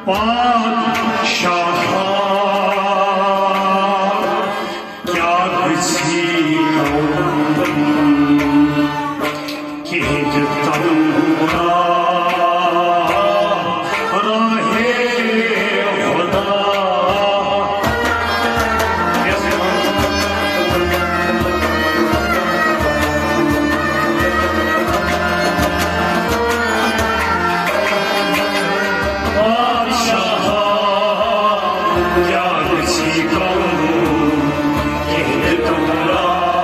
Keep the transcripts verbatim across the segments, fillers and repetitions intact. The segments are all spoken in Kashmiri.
پادشاہا، کیٛاہ گژھی کرُن؟ کِہِنۍ تہِ تَمُن راہے خدا۔ پادشاہا، کیٛاہ گژھی کم؟ کِہِنۍ تہِ تَمُن راہا،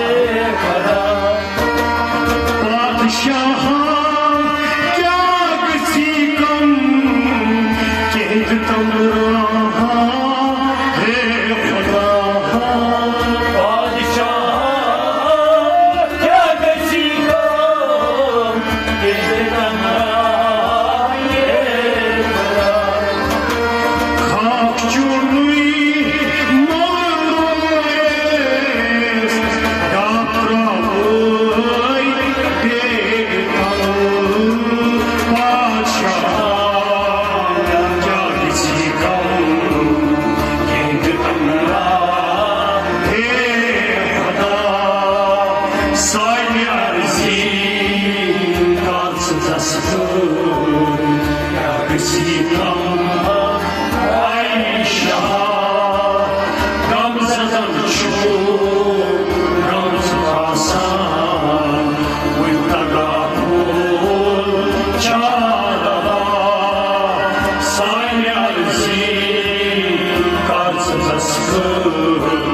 ہے خدا۔ پادشاہا، کیٛاہ گژھی کم؟ کِہِنۍ تہِ تَمُن راہا، ہے خدا۔ خاک چونُے مولویس، ڈاکٹر بوے بیگ تل۔ پادشاہ، کیٛاہ گژھی کم؟ کِہِنۍ تہِ تَمُن راہا، ہے خدا۔ سانہِ عرضی کر ژٕ دستور، کیٛاہ گژھی کم؟ اے شاہ، غمزدن چھُ غمزٕ آسان، وۄنۍ تگا کول چھا روا؟ سانہِ عرضی کر ژٕ دستور۔